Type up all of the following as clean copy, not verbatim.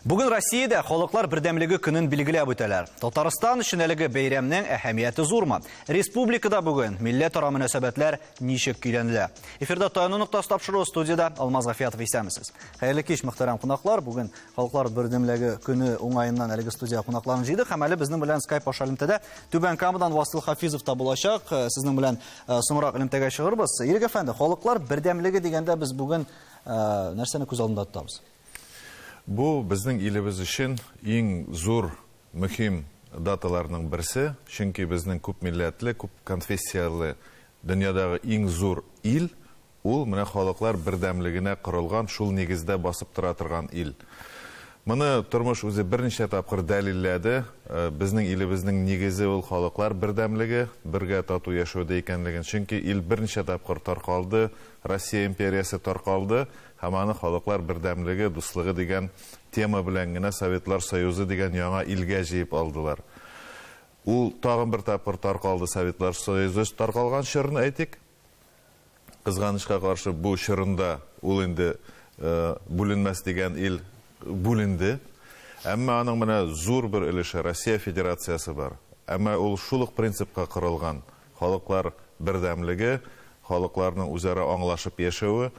Бүген Россиядә халыклар бердәмлеге көнен билгеләп үтәләр. Татарстан өчен әлеге бәйрәмнең әһәмияте зурмы? Республикада бүген милләтара мөнәсәбәтләр ничек көйләнелә? Эфирда Таяну ноктасы тапшыруы студиядә Алмаз Гафиятов исәнмесез. Хәерле кич, мөхтәрәм кунаклар. Бүген халыклар бердәмлеге көне уңаеннан әлеге студия кунакларын җыйдык һәм әле безнең белән Skype аша элемтәдә Түбән Камадан Васил Хафизов та булачак. Сезнең белән э, соңрак элемтәгә чыгырбыз. Ирек әфәнде, халыклар бердәмлеге дигәндә без бүген э, нәрсәне күз алдында тотабыз? Бу безнең илебез өчен иң зур, мөһим даталарның берсе, чөнки безнең күп милләтле, күп конфессияле дөньядагы иң зур ил, ул менә халыклар бердәмлегенә корылган, шул нигездә басып тора торган ил. Моны тормыш үзе берничә тапкыр дәлилләде. Безнең илебезнең нигезе ул халыклар бердәмлеге, бергә тату яшәүдә икәнлеген. Чөнки ил берничә тапкыр таркалды, Россия империясе таркалды, Һәм аны халыклар бердәмлеге, дуслыгы дигән тема белән генә Советлар Союзы дигән яңа илгә җыеп алдылар. Ул тагын бер тапкыр таркалды Советлар Союзы таркалган чорны әйтик. Кызганычка каршы, бу чорында ул инде бүленмәс дигән ил бүленде. Әмма аның менә зур бер өлеше Россия Федерациясе бар. Әмма ул шул ук принципка корылган. Халыклар бердәмлеге, халыкларның үзара аңлашып яшәве,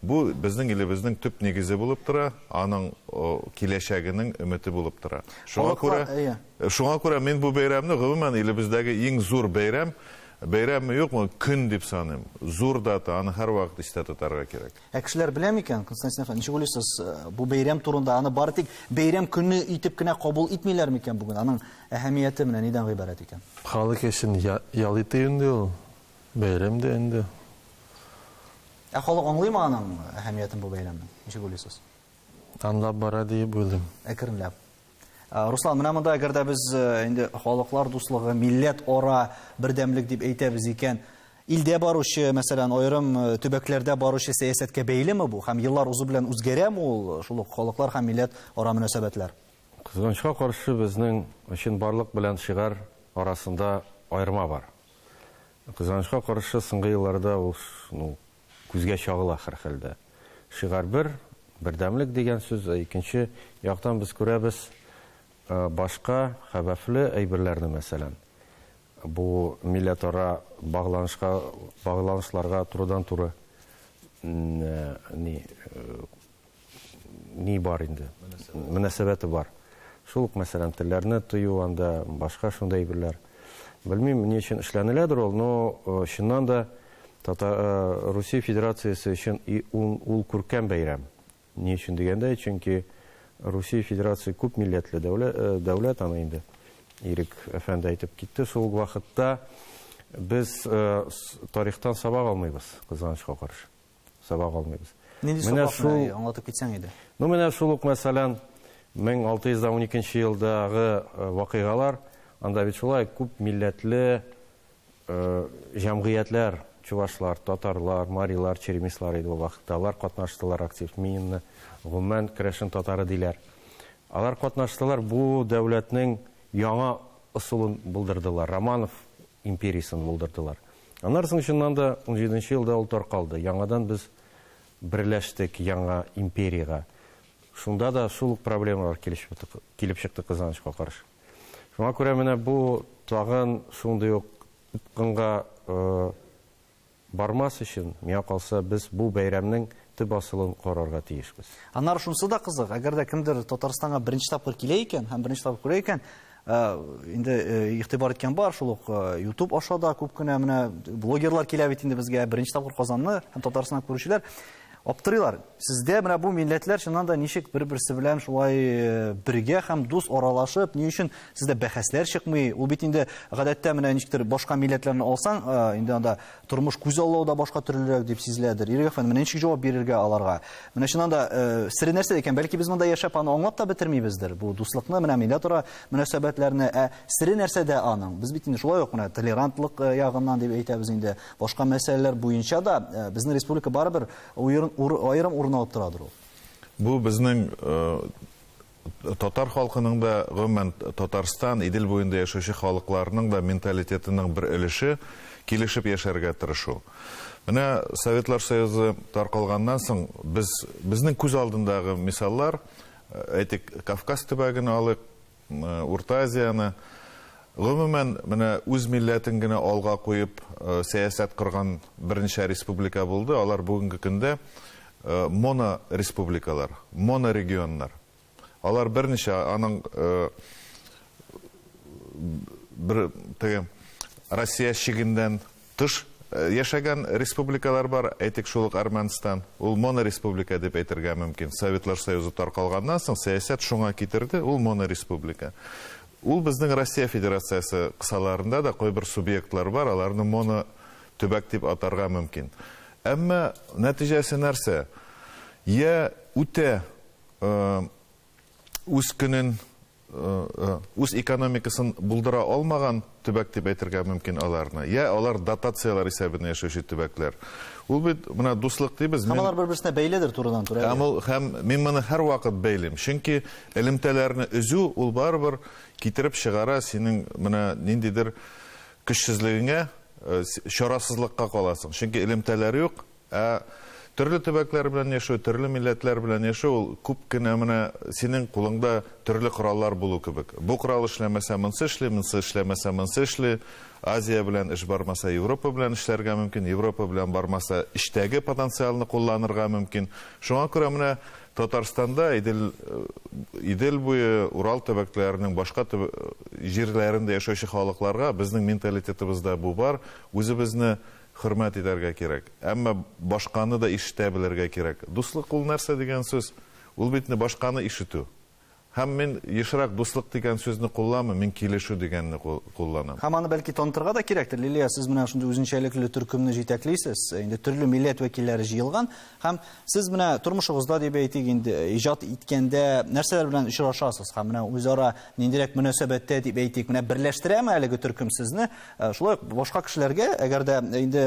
бу безнең илебезнең төп нигезе булып тора, аның киләчәгенең өмете булып тора. Шуңа күрә, шуңа күрә мин бу бәйрәмне, гомумән, илебездәге иң зур бәйрәм, бәйрәмме юкмы, көн дип саныйм. Зур дата, аны һәрвакыт истә тотарга кирәк. Ә кешеләр белә микән, Константин әфәнде, ничек уйлыйсыз, бу бәйрәм турында, аны бары тик бәйрәм көне итеп кенә кабул итмиләр микән бүген? Аның әһәмияте менә нидән гыйбарәт икән? Халык өчен ял итү инде ул, бәйрәм дә инде. Ә халык аңлыймы аның әһәмиятен бу бәйрәмнең? Ничек уйлыйсыз? Аңлап бара диеп уйлыйм. Әкренләп. Руслан, менә монда әгәр дә без инде халыклар дуслыгы, милләт ара бердәмлек дип әйтәбез икән, илдә баручы, мәсәлән, аерым төбәкләрдә баручы сәясәткә бәйлеме бу? Һәм еллар узу белән үзгәрәме ул, шул ук халыклар һәм милләт ара мөнәсәбәтләр? Кызганычка каршы, безнең чынбарлык белән шигарь арасында аерма бар. Кызганычка каршы, соңгы елларда ул, ну, күзгә чагыла һәрхәлдә. Шигарь бер, бердәмлек дигән сүз, ә икенче яктан без күрәбез башка хәвефле әйберләрне, мәсәлән, бу милләтара багланышка, багланышларга турыдан-туры ни, ни бар инде, мөнәсәбәте бар. Шул ук, мәсәлән, телләрне тыю анда, башка шундый әйберләр. Белмим, ни өчен эшләнеләдер ул, но э, чыннан да Тата, э, Русия Федерациясе өчен ул, ул күркәм бәйрәм. Ни өчен дигәндә, чөнки Русия Федерация күп милләтле дәүләт, э, дәүләт аны инде Ирек әфәнде әйтеп китте. Шул ук вакытта без тарихтан сабак алмыйбыз, кызганычка каршы. Сабак алмыйбыз. Нинди Менә сабак шул, менә аңлатып китсәң иде. Ну, менә шул ук, мәсәлән, 1612 елдагы э, вакыйгалар, анда бит шулай күп милләтле э, җәмгыятьләр, чувашлар, татарлар, марилар, черемислар иде ул вакытта. Алар катнаштылар актив. Минны, гомумән, керәшен татары диләр. Алар катнаштылар, бу дәүләтнең яңа ысулын булдырдылар. Романов империясен булдырдылар. Аннары соң чыннан да унҗиденче елда ул таркалды. Яңадан без берләштек яңа империягә. Шунда да шул ук проблемалар килеп чыкты кызганычка каршы. Шуңа күрә менә бу тагын шундый ук упкынга бармас өчен, миңа калса, без бу бәйрәмнең төп асылын карарга тиешбез. Аннары шунысы да кызык, әгәр дә кемдер Татарстанга беренче тапкыр килә икән һәм беренче тапкыр күрә икән, Инде игътибар иткән бар, шул ук YouTube аша да күп кенә менә блогерлар килә бит инде безгә, беренче тапкыр Казанны һәм Татарстанны күрүчеләр аптырыйлар. Сездә менә бу милләтләр чыннан да ничек бер-берсе белән шулай бергә һәм дус аралашып, ни өчен сездә бәхәсләр чыкмый? Ул бит инде гадәттә менә ничектер башка милләтләрне алсаң, инде анда Тормыш күзаллау да башка төрлерәк дип сизеләдер. Ирек әфәнде, менә ничек җавап бирергә аларга? Менә чыннан да э, сере нәрсәдә икән? Бәлки без монда яшәп аны аңлап та бетермибездер. Бу дуслыкны, менә милләтара мөнәсәбәтләрне, ә сере нәрсәдә аның? Без бит инде шулай ук менә толерантлык э, ягыннан дип әйтәбез инде. Башка мәсьәләләр буенча да э, безнең республика барыбер аерым урын алып торадыр ул. Бу безнең Татар халкының да, гомумән, Татарстан, Идел буенда яшәүче халыкларның да менталитетының бер өлеше, килешеп яшәргә тырышу. Менә Советлар Союзы таркалганнан соң без, безнең күз алдындагы мисаллар, Әйтик, Кавказ төбәген алыйк, Урта Азияне. Гомумән, менә үз милләтен генә алга куеп сәясәт корган берничә республика булды. Алар бүгенге көндә монореспубликалар, монорегионнар. Алар берничә, аның бер теге Россия чигеннән тыш яшәгән республикалар бар, әйтик, шул ук Әрмәнстан. Ул монореспублика дип әйтергә мөмкин. Советлар Союзы таркалганнан соң сәясәт шуңа китерде, ул монореспублика. Ул безнең Россия Федерациясе кысаларында да кайбер субъектлар бар, аларны моно төбәк дип атарга мөмкин. Әмма нәтиҗәсе нәрсә? Я үтә үз көнен, үз экономикасын булдыра алмаган төбәк дип әйтергә мөмкин аларны. Я алар дотацияләр исәбенә яшәүче төбәкләр. Ул бит менә дуслык дибез. Һәм алар бер-берсенә бәйледер турыдан-туры. Һәм ул, һәм мин моны һәрвакыт бәйлим. Чөнки элемтәләрне өзү ул барыбер китереп чыгара синең менә ниндидер көчсезлегеңә, чарасызлыкка каласың. Чөнки элемтәләр юк. Ә төрле төбәкләр белән яшәү, төрле милләтләр белән яшәү ул күп кенә менә синең кулыңда төрле кораллар булу кебек. Бу корал эшләмәсә, монсы эшли, монсы эшләмәсә, монсы эшли. Азия белән эш бармаса, Европа белән эшләргә мөмкин, Европа белән бармаса, эчтәге потенциалны кулланырга мөмкин. Шуңа күрә менә Татарстанда Идел, Идел буе, Урал төбәкләренең башка җирләрендә яшәүче халыкларга безнең менталитетыбызда бу бар. Үзебезне Хөрмәт итәргә кирәк. Әмма башканы да ишетә белергә кирәк. Дуслык ул нәрсә дигән сүз? Ул бит инде башканы ишетү. Һәм мин ешрак дуслык дигән сүзне кулланмыйм, мин килешү дигәнне кулланам. Һәм аны бәлки танытырга да кирәктер. Лилия, сез менә шундый үзенчәлекле төркемне җитәклисез. Инде төрле милләт вәкилләре җыелган. Һәм сез менә тормышыгызда дип әйтик инде, иҗат иткәндә нәрсәләр белән очрашасыз? Һәм менә үзара ниндирәк мөнәсәбәттә дип әйтик, менә берләштерәме әлеге төркем сезне? Шулай ук башка кешеләргә, әгәр дә инде,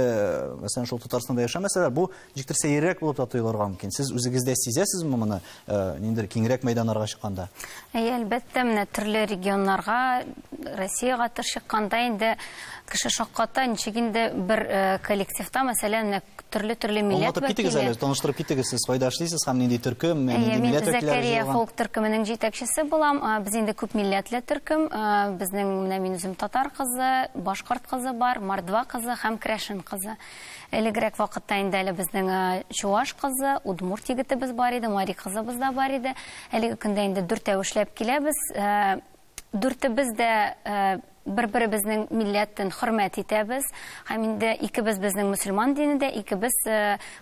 мәсәлән, шул Татарстанда яшәмәсәләр, бу ничектер сәеррәк булып та тоелырга мөмкин. Сез үзегездә сизәсезме моны, ниндидер киңрәк мәйданнарга чыкканда? Әйе, әлбәттә, менә төрле регионнарга, Россиягә тыш чыкканда инде кеше шакката, ничек инде бер коллективта, мәсәлән, менә төрле-төрле милләт Аңлатып китегез вәкиле. әле, таныштырып китегез, сез кайда эшлисез һәм нинди төркем, Әйе, нинди мин милләт вәкилләре Зәкәрия җыелган? фолк төркеменең җитәкчесе булам. Без инде күп милләтле төркем. Безнең менә мин үзем татар кызы, башкорт кызы бар, мордва кызы һәм крәшен кызы. Элегрәк вакытта инде әле безнең чуаш кызы, удмурт егетебез бар иде, мари кызыбыз да бар иде. Әлеге көндә инде дүртәү эшләп киләбез. Дүртебез дә бер-беребезнең милләтен хөрмәт итәбез. Һәм инде икебез безнең мөселман динендә, икебез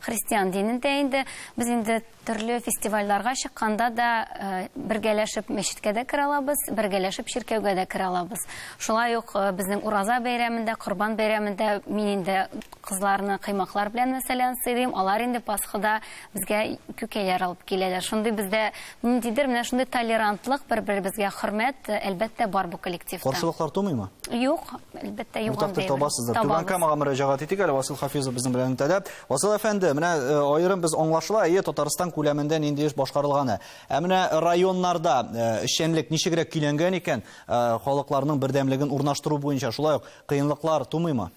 христиан динендә инде. Без инде төрле фестивальләргә чыкканда да бергәләшеп мәчеткә дә керә алабыз, бергәләшеп чиркәүгә дә керә алабыз. Шулай ук безнең Ураза бәйрәмендә, Корбан бәйрәмендә мин инде кызларны коймаклар белән мәсәлән сыйлыйм, алар инде Пасхада безгә күкәйләр алып киләләр. Шундый бездә ниндидер менә шундый толерантлык, бер-беребезгә хөрмәт, әлбәттә, бар бу коллективта. Каршылыклар тумыймы? Юк, әлбәттә, юк Уртак тел андый. табасыздыр. Түбән Табабыз. Камага мөрәҗәгать итик әле, Васил Хафизов безнең белән элемтәдә. Васил әфәнде, менә аерым без аңлашыла, әйе, Татарстан күләмендә нинди эш башкарылганы. Ә менә районнарда эшчәнлек ничегрәк көйләнгән икән, халыкларның бердәмлеген урнаштыру буенча шулай ук кыенлыклар тумыймы?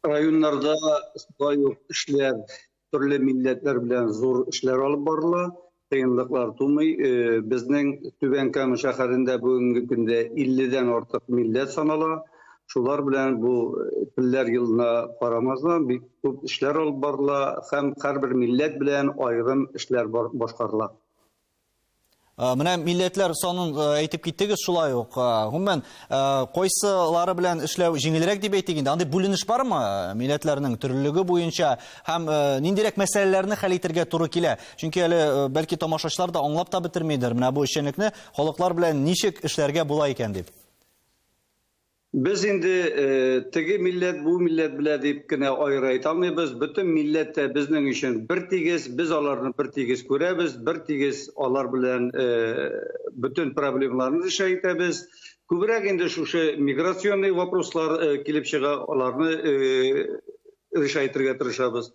Районнарда шулай ук эшләр, төрле милләтләр белән зур эшләр алып барыла, кыенлыклар тумый. Безнең Түбән Кама шәһәрендә бүгенге көндә 50-дән артык милләт санала. Шулар белән бу телләр елына карамастан бик күп эшләр алып барыла һәм һәрбер милләт белән аерым эшләр башкарыла. Менә милләтләр санын әйтеп киттегез шулай ук. Гомумән, кайсылары белән эшләү җиңелрәк дип әйтик инде? Андый бүленеш бармы милләтләрнең төрлелеге буенча һәм ниндирәк мәсьәләләрне хәл итәргә туры килә? Чөнки әле бәлки тамашачылар да аңлап та бетермидер, менә бу эшчәнлекне халыклар белән ничек эшләргә була икән дип. Без инде теге милләт, бу милләт белә дип кенә аеры әйтә алмыйбыз. Бөтен милләт тә безнең өчен бер тигез, без аларны бер тигез күрәбез, бер тигез алар белән бөтен проблемаларны решать итәбез. Күбрәк инде шушы миграционный вопрослар килеп чыга, аларны решать итәргә тырышабыз.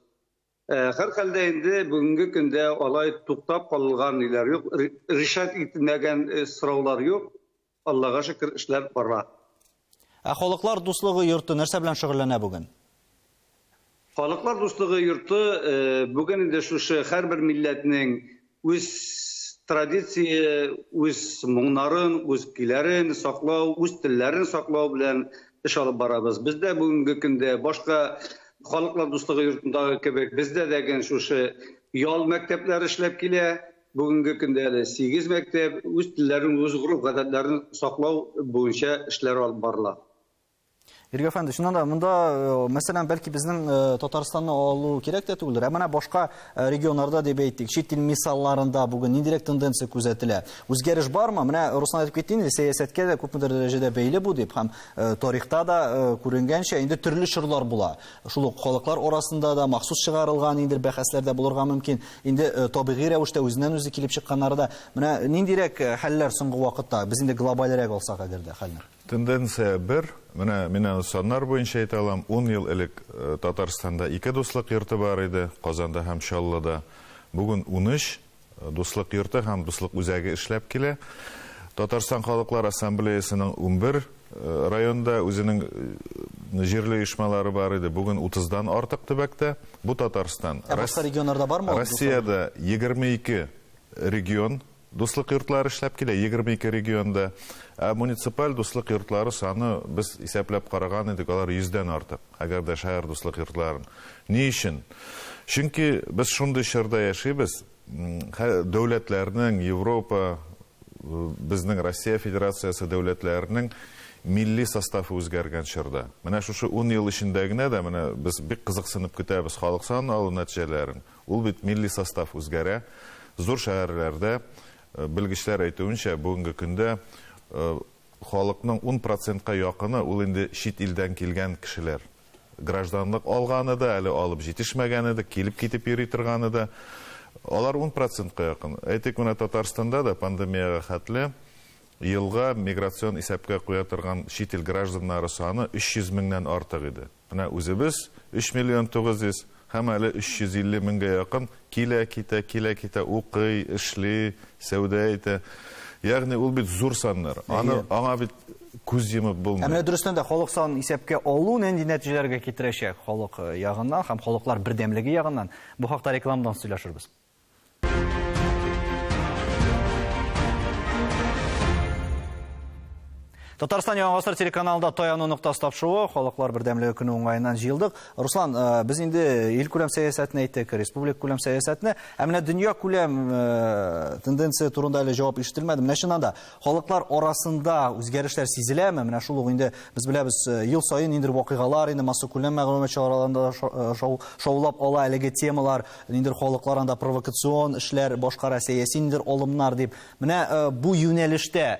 Һәрхәлдә инде бүгенге көндә алай туктап калган ниләр юк, решать ителмәгән сораулар юк. Аллага шөкер, эшләр бара. Ә Халыклар дуслыгы йорты нәрсә белән шөгыльләнә бүген? Халыклар дуслыгы йорты бүген инде шушы һәрбер милләтнең үз традиция, үз моңнарын, үз көйләрен саклау, үз телләрен саклау белән эш алып барабыз. Бездә бүгенге көндә башка халыклар дуслыгы йортындагы кебек бездә дә гел шушы ял мәктәпләре эшләп килә. Бүгенге көндә әле 8 мәктәп үз телләрен, үз гореф-гадәтләрен саклау буенча эшләр алып барыла. Ирек әфәнде, чыннан да монда, мәсәлән, бәлки безнең Татарстанны алу кирәк тә түгелдер. Ә менә башка регионнарда дип әйтик, чит ил мисалларында бүген ниндирәк тенденция күзәтелә? Үзгәреш бармы? Менә Руслан әйтеп китте инде, сәясәткә дә күпмедер дәрәҗәдә бәйле бу дип һәм тарихта да күренгәнчә, инде төрле чорлар була. Шул ук халыклар арасында да махсус чыгарылган ниндидер бәхәсләр дә булырга мөмкин. Инде табигый рәвештә үзеннән-үзе килеп чыкканнары да. Менә ниндирәк хәлләр соңгы вакытта? Без инде глобальрәк алсак әгәр дә хәлне. Тенденция бер, менә мин аны саннар буенча әйтә алам, 10 ел элек Татарстанда 2 дуслык йорты бар иде, Казанда һәм Чаллыда. Бүген 13 дуслык йорты һәм дуслык үзәге эшләп килә. Татарстан Халыклар Ассамблеясының 11 районда үзенең җирле оешмалары бар иде, бүген 30-дан артык төбәктә. Бу Татарстан. Ә башка регионнарда бармы ул? Россиядә 22 регион дуслык йортлары эшләп килә, 22 регионда. Ә муниципаль дуслык йортлары саны без исәпләп караган идек, алар 100-дән артык, әгәр дә шәһәр дуслык йортларын. Ни өчен? Чөнки без шундый чорда яшибез, дәүләтләрнең, Европа, безнең Россия Федерациясе дәүләтләренең милли составы үзгәргән чорда. Менә шушы 10 ел эчендә генә дә менә без бик кызыксынып көтәбез халык санын алу нәтиҗәләрен. Ул бит милли состав үзгәрә. Зур шәһәрләрдә белгечләр әйтүенчә, бүгенге көндә халыкның 10%-ка якыны ул инде чит илдән килгән кешеләр. Гражданлык алганы да, әле алып җитешмәгәне дә, килеп китеп йөри торганы да. Алар 10%-ка якын. Әйтик, менә Татарстанда да пандемияга хәтле елга миграцион исәпкә куя торган чит ил гражданнары саны 300 меңнән артык иде. Менә үзебез 3 миллион 900 һәм әле 350 меңгә якын килә, китә, килә, китә, укый, эшли, сәүдә итә. Ягъни ул бит зур саннар. Аны аңа бит күз йомып булмый. Ә менә дөрестән дә халык санын исәпкә алу нинди нәтиҗәләргә китерәчәк халык ягыннан һәм халыклар бердәмлеге ягыннан? Бу хакта рекламадан сөйләшербез. Татарстан Яңа Гасыр телеканалында Таяну ноктасы тапшыруы Халыклар бердәмлеге көне уңаеннан җыелдык. Руслан, без инде ил күләм сәясәтне әйттек, республика күләм сәясәтне. Ә менә дөнья күләм тенденция турында әле җавап ишетелмәде. Менә чыннан да халыклар арасында үзгәрешләр сизеләме? Менә шул ук инде без беләбез, ел саен ниндидер вакыйгалар инде массакүләм мәгълүмат чараларында шаулап ала әлеге темалар, ниндидер халыклар анда провокацион эшләр башкара, сәяси ниндидер алымнар дип. Менә бу юнәлештә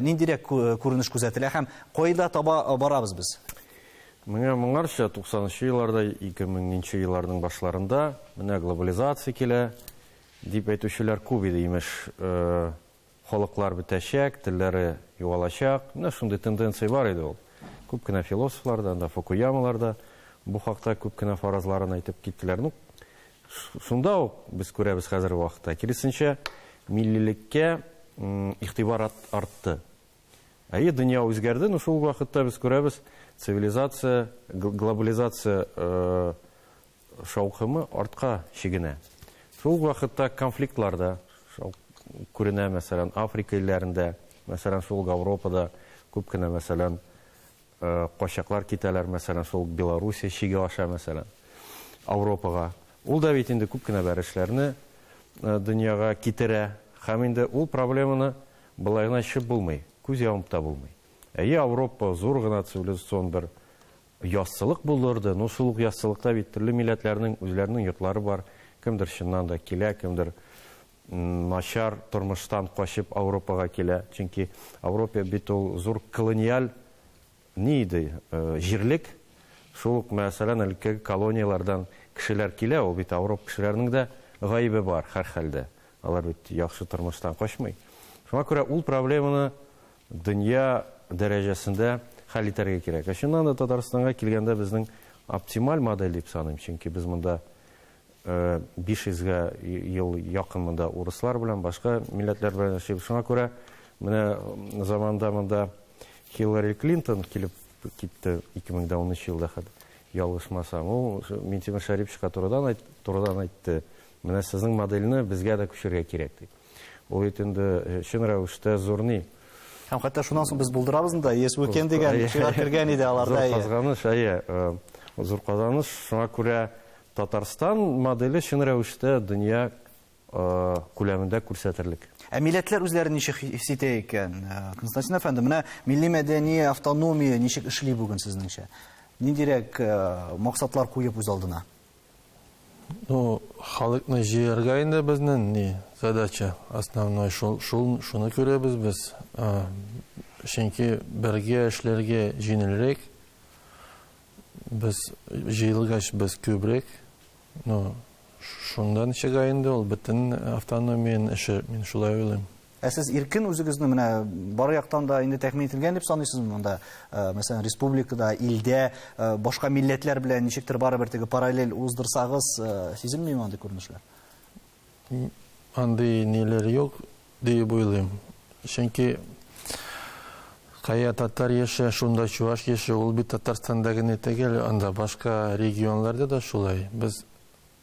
ниндирәк күренеш күзәтелә һәм кайда таба барабыз без? Менә моңарча туксанынчы елларда, ике меңенче елларның башларында менә глобализация килә дип әйтүчеләр күп иде, имеш, халыклар бетәчәк, телләре югалачак. Менә шундый тенденция бар иде ул. Күп кенә философлар да, анда Фукуямалар да бу хакта күп кенә фаразларын әйтеп киттеләр. Ну, шунда ук без күрәбез хәзерге вакытта. Киресенчә, миллилеккә игътибар артты. Әйе, дөнья үзгәрде, но шул вакытта без күрәбез цивилизация, глобализация шаукымы артка чигенә. Шул вакытта конфликтлар да күренә, мәсәлән, Африка илләрендә, мәсәлән, шул Европада күп кенә, мәсәлән, качаклар китәләр, мәсәлән, шул Белоруссия чиге аша, мәсәлән, Европага. Ул да бит инде күп кенә бәрешләрне дөньяга китерә. Һәм инде ул проблеманы былай гына чыгып булмый, күз ябып та булмый. Әйе, Европа зур гына цивилизацион бер яссылык булдырды, но шул ук яссылыкта бит төрле милләтләрнең үзләренең йортлары бар. Кемдер чыннан да килә, кемдер начар тормыштан качып Европага килә. Чөнки Европа бит ул зур колониаль ни иде, җирлек. Шул ук, мәсәлән, элеккеге колонияләрдән кешеләр килә, ул бит Европа кешеләренең дә гаебе бар һәрхәлдә. Алар бит яхшы тормыштан качмый. Шуңа күрә ул проблеманы дөнья дәрәҗәсендә хәл итәргә кирәк. Ә чыннан да Татарстанга килгәндә безнең оптималь модель дип саныйм, чөнки без монда биш йөзгә ел якын монда урыслар белән, башка милләтләр белән яшибез. Шуңа күрә менә заманда монда Хиллари Клинтон килеп китте ике мең дә унынчы елда, хәтта ялгышмасам. Ул Минтимер Шәриповичка турыдан әйтте. Менә сезнең модельне безгә дә күчерергә кирәк дип. Ул бит инде чын рәвештә зур ни. Һәм хәтта шуннан соң без булдырабыз да, ЕСВКН дигән шигарь кергән иде аларда. Зур казаныш, әйе, зур казаныш. Шуңа күрә Татарстан моделе чын рәвештә дөнья күләмендә күрсәтерлек. Ә милләтләр үзләрен ничек хис итә икән? Константин әфәнде, менә милли мәдәни автономия ничек эшли бүген сезнеңчә? Ниндирәк максатлар куеп үз алдына? Ну, халыкны җыярга инде безнең ни задача основной, шул, шул шуны күрәбез без. Чөнки бергә эшләргә җиңелрәк. Без җыелгач без күбрәк. Ну, шундан чыга инде ул бөтен автономиянең эше, мин шулай уйлыйм. Ә сез иркен үзегезне менә бар яктан да инде тәэмин ителгән дип саныйсызмы монда? Мәсәлән, республикада, илдә башка милләтләр белән ничектер барыбер теге параллель уздырсагыз, сизелмиме андый күренешләр? Андый ниләр юк дип уйлыйм. Чөнки кая татар яшә, шунда чуваш яшә, ул бит Татарстанда гына түгел, анда башка регионларда да шулай. Без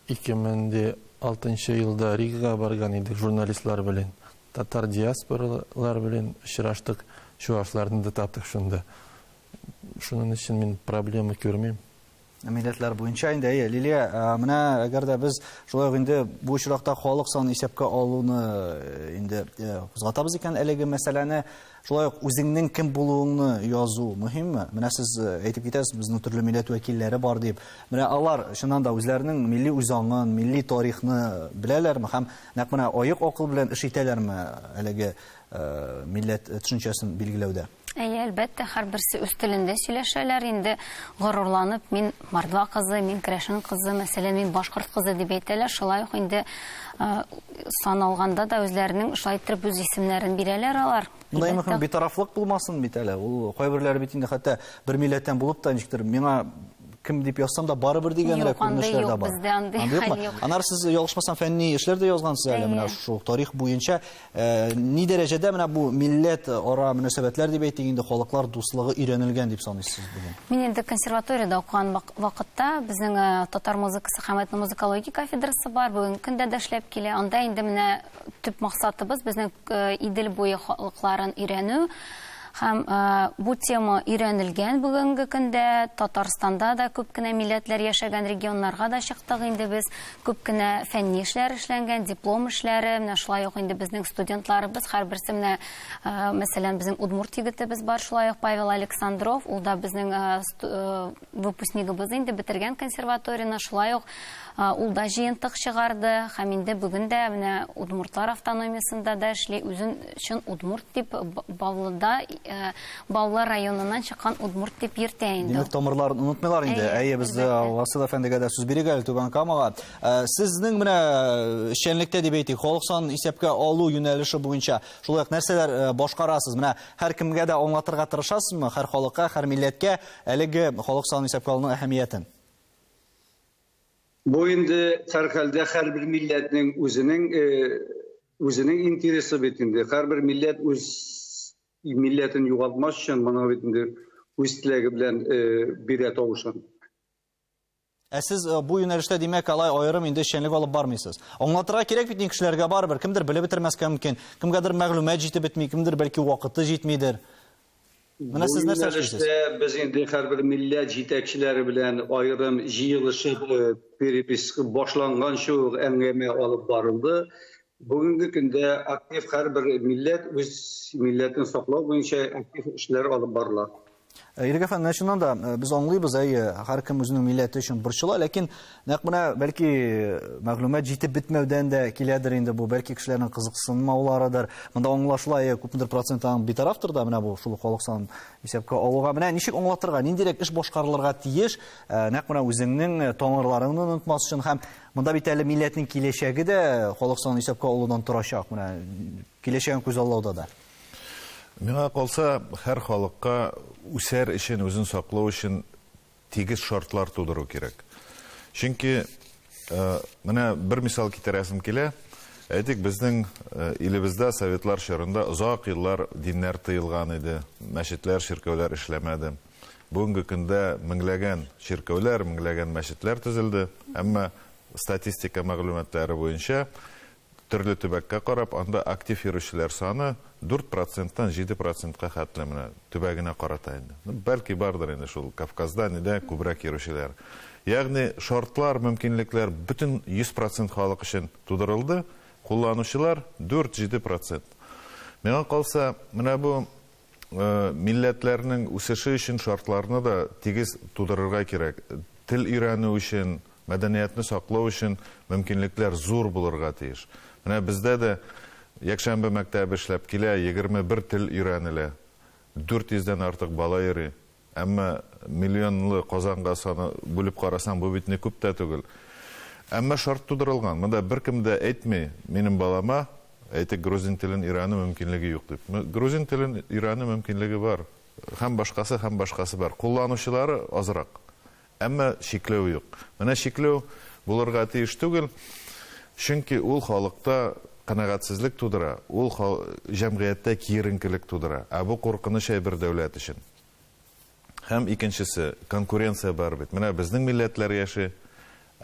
2006 елда Ригага барган идек журналистлар белән. Татар диаспоралар белән очраштык, чувашларны да таптык шунда. Шуның өчен мин проблема күрмим. Милләтләр буенча инде, әйе, Лилия, менә әгәр дә без шулай ук инде бу очракта халык санын исәпкә алуны инде кузгатабыз икән әлеге мәсьәләне, шулай ук үзеңнең кем булуыңны язу мөһимме? Менә сез әйтеп китәсез, безнең төрле милләт вәкилләре бар дип. Менә алар чыннан да үзләренең милли үзаңын, милли тарихны беләләрме һәм нәкъ менә аек акыл белән эш итәләрме әлеге милләт төшенчәсен билгеләүдә? Әйе, әлбәттә, һәрберсе үз телендә сөйләшәләр. Инде горурланып, мин мордва кызы, мин керәшен кызы, мәсәлән, мин башкорт кызы дип әйтәләр. Шулай ук инде саналганда да үзләренең шулай итеп үз исемнәрен бирәләр алар. Монда иң мөһим битарафлык булмасын бит әле. Ул кайберләре бит инде хәтта бер милләттән булып та ничектер миңа кем дип язсам да барыбер дигәнрәк күренешләр дә бар. Бездә андый хәл юк. Аннары сез ялгышмасам фәнни эшләр дә язгансыз әле менә шул тарих буенча. Ни дәрәҗәдә менә бу милләт ара мөнәсәбәтләр дип әйтик инде, халыклар дуслыгы өйрәнелгән дип саныйсыз бүген? Мин инде консерваториядә укыган вакытта безнең татар музыкасы һәм этномузыкология кафедрасы бар, бүгенге көндә дә эшләп килә. Анда инде менә төп максатыбыз безнең Идел буе халыкларын өйрәнү. Һәм бу тема өйрәнелгән бүгенге көндә. Татарстанда да күп кенә милләтләр яшәгән регионнарга да чыктык инде без. Күп кенә фәнни эшләр эшләнгән, диплом эшләре, менә шулай ук инде безнең студентларыбыз һәрберсе менә, мәсәлән, безнең удмурт егетебез бар, шулай ук Павел Александров, ул да безнең выпускнигыбыз инде, бетергән консерваторияне, шулай ук ул да җыентык чыгарды һәм инде бүген дә менә удмуртлар автономиясендә дә эшли, үзен чын удмурт дип Баулыда, Баулы районыннан чыккан удмурт дип йөртә инде. Димәк, тамырларын онытмыйлар инде. Әйе, без Васил әфәндегә дә сүз бирик әле Түбән Камага. Сезнең менә эшчәнлектә дип әйтик, халык санын исәпкә алу юнәлеше буенча шулай ук нәрсәләр башкарасыз? Менә һәркемгә дә аңлатырга тырышасызмы, һәр халыкка, һәр милләткә әлеге халык санын исәпкә алуның әһәмиятен? Бу инде һәрхәлдә һәрбер милләтнең үзенең үзенең интересы бит инде. Һәрбер милләт үз милләтен югалтмас өчен моны бит инде үз теләге белән бирә тавышын. Ә сез бу юнәлештә, димәк, алай аерым инде эшчәнлек алып бармыйсыз. Аңлатырга кирәк бит инде кешеләргә барыбер. Кемдер белеп бетермәскә мөмкин, кемгәдер мәгълүмат җитеп бетми, кемдер бәлки вакыты җитмидер. Менә сез нәрсә эшлисез? Без инде һәрбер милләт җитәкчеләре белән аерым җыелышып, перепись башланганчы ук әңгәмә алып барылды. Бүгенге көндә актив һәрбер милләт үз милләтен саклау буенча актив эшләр алып барыла. Ирек әфәнде, чыннан да без аңлыйбыз, әйе, һәркем үзенең милләте өчен борчыла, ләкин нәкъ менә бәлки мәгълүмат җитеп бетмәүдән дә киләдер инде бу, бәлки кешеләрнең кызыксынмауларыдыр. Монда аңлашыла, әйе, күпмедер процент аның битарафтыр да, менә бу шул халык санын исәпкә алуга. Менә ничек аңлатырга, ниндирәк эш башкарылырга тиеш, нәкъ менә үзеңнең тамырларыңны онытмас өчен һәм монда бит әле милләтнең киләчәге дә халык санын исәпкә алудан торачак, менә киләчәген күзаллауда да. Миңа калса, һәр халыкка үсәр өчен, үзен саклау өчен тигез шартлар тудыру кирәк. Чөнки менә бер мисал китерәсем килә. Әйтик, безнең илебездә советлар чорында озак еллар диннәр тыелган иде, мәчетләр, чиркәүләр эшләмәде. Бүгенге көндә меңләгән чиркәүләр, меңләгән мәчетләр төзелде, әмма Статистика мәгълүматлары буенча, төрле төбәккә карап, анда актив йөрүчеләр саны 4 проценттан 7 процентка хәтле менә төбәгенә карата инде. Ну, бәлки бардыр инде шул Кавказда нидә күбрәк йөрүчеләр. Ягъни шартлар, мөмкинлекләр бөтен 100 процент халык өчен тудырылды, кулланучылар 4-7 процент. Миңа калса, менә бу милләтләрнең үсеше өчен шартларны да тигез тудырырга кирәк. Тел өйрәнү өчен, мәдәниятне саклау өчен мөмкинлекләр зур булырга тиеш. Менә бездә дә якшәмбе мәктәбе эшләп килә, 21 тел өйрәнелә. 400 дән артык бала йөри. Әмма миллионлы Казанга саны бүлеп карасаң, бу бит не күп тә түгел. Әмма шарт тудырылган. Монда беркем дә әйтми, минем балама, әйтик, грузин телен өйрәнү мөмкинлеге юк дип. Грузин телен өйрәнү мөмкинлеге бар. Һәм башкасы, һәм башкасы бар. Кулланучылары азрак. Әмма чикләү юк. Менә чикләү булырга тиеш түгел, чөнки ул халыкта канәгатьсезлек тудыра, ул җәмгыятьтә киеренкелек тудыра. Ә бу куркыныч әйбер дәүләт өчен. Һәм икенчесе, конкуренция бар бит. Менә безнең милләтләр яши,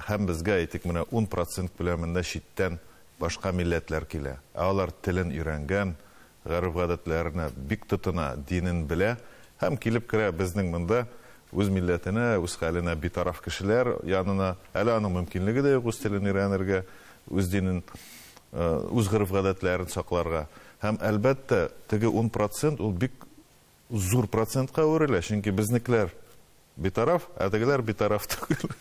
һәм безгә, әйтик, менә 10 процент күләмендә читтән башка милләтләр килә. Ә алар телен өйрәнгән, гореф-гадәтләренә бик тотына, динен белә һәм килеп керә безнең монда үз милләтенә, үз хәленә битараф кешеләр янына. Әле аның мөмкинлеге дә юк үз телен өйрәнергә, үз динен, үз гореф-гадәтләрен сакларга. Һәм, әлбәттә, теге 10 процент ул бик зур процентка әверелә, чөнки безнекеләр битараф, ә тегеләр битараф түгел.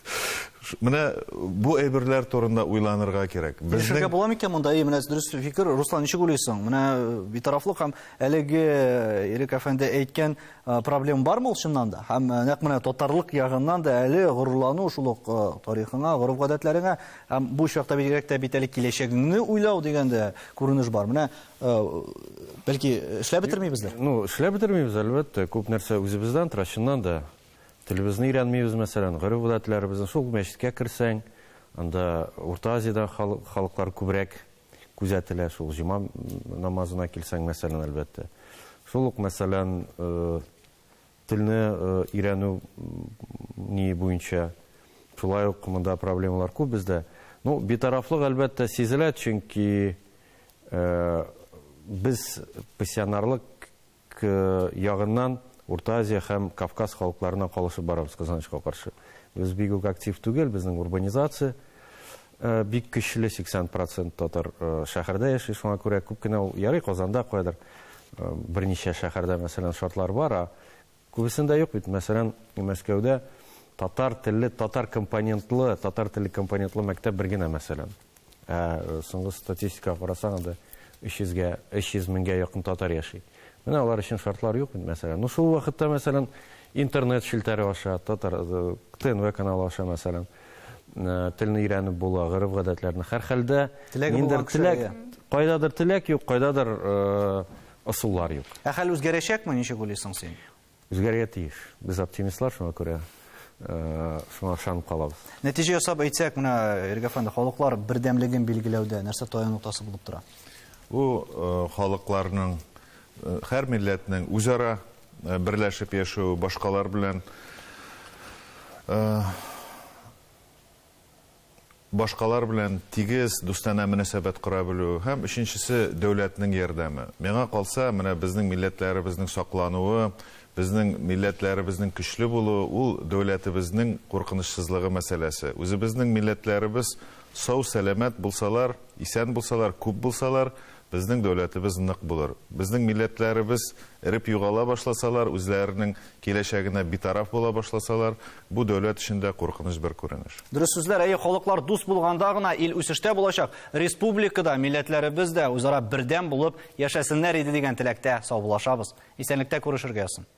Менә бу әйберләр турында уйланырга кирәк. Килешергә була микән монда? Әйе, менә дөрес фикер. Руслан, ничек уйлыйсың? Менә битарафлык һәм әлеге Ирек әфәнде әйткән проблема бармы ул чыннан да? Һәм нәкъ менә татарлык ягыннан да әле горурлану шул ук тарихыңа, гореф-гадәтләреңә һәм бу очракта бигрәк тә бит әле киләчәгеңне уйлау дигән дә күренеш бар. Менә бәлки эшләп бетермибездер? Ну, эшләп бетермибез, әлбәттә. Күп нәрсә үзебездән тора, чыннан да. Телебезне өйрәнмибез, мәсәлән, гореф-гадәтләребезне. Шул мәчеткә керсәң, анда Урта Азиядән халыклар күбрәк күзәтелә. Шул җома намазына килсәң, мәсәлән, әлбәттә. Шул ук, мәсәлән, телне өйрәнү ни буенча шулай ук монда проблемалар күп бездә. Ну, битарафлык, әлбәттә, сизелә, чөнки без пассионарлык ягыннан Урта Азия һәм Кавказ халыкларыннан калышып барабыз, кызганычка каршы. Без бик үк актив түгел, безнең урбанизация бик көчле, 80 процент татар шәһәрдә яши, шуңа күрә күп кенә ул ярый Казанда каядыр берничә шәһәрдә, мәсәлән, шартлар бар, а күбесендә юк бит. Мәсәлән, Мәскәүдә татар телле, татар компонентлы, татар телле компонентлы мәктәп бер генә, мәсәлән. Ә соңгы статистикага карасаң, анда 300гә, 300 меңгә якын татар яши. Менә алар өчен шартлар юк бит, мәсәлән. Ну, шул вакытта, мәсәлән, интернет челтәре аша, татар ТНВ каналы аша, мәсәлән, телне өйрәнеп була, гореф-гадәтләрне. Һәрхәлдә ниндидер теләк, кайдадыр теләк юк, кайдадыр ысуллар юк. Ә хәл үзгәрәчәкме, ничек уйлыйсың син? Үзгәрергә тиеш. Без оптимистлар, шуңа күрә шуңа ышанып калабыз. Нәтиҗә ясап әйтсәк, менә Ирек әфәнде, халыклар бердәмлеген билгеләүдә нәрсә таяну ноктасы булып тора? Бу халыкларның, һәр милләтнең үзара берләшеп яшәве, башкалар белән башкалар белән тигез, дустанә мөнәсәбәт кора белү һәм өченчесе дәүләтнең ярдәме. Миңа калса, менә безнең милләтләребезнең саклануы, безнең милләтләребезнең көчле булуы ул дәүләтебезнең куркынычсызлыгы мәсьәләсе. Үзебезнең милләтләребез сау, сәламәт булсалар, исән булсалар, күп булсалар, безнең дәүләтебез нык булыр. Безнең милләтләребез эреп югала башласалар, үзләренең киләчәгенә битараф була башласалар, бу дәүләт өчен дә куркыныч бер күренеш. Дөрес сүзләр, әйе, халыклар дус булганда гына ил үсештә булачак. Республикада милләтләребез дә үзара бердәм булып яшәсеннәр иде дигән теләктә саубуллашабыз. Исәнлектә күрешергә язсын.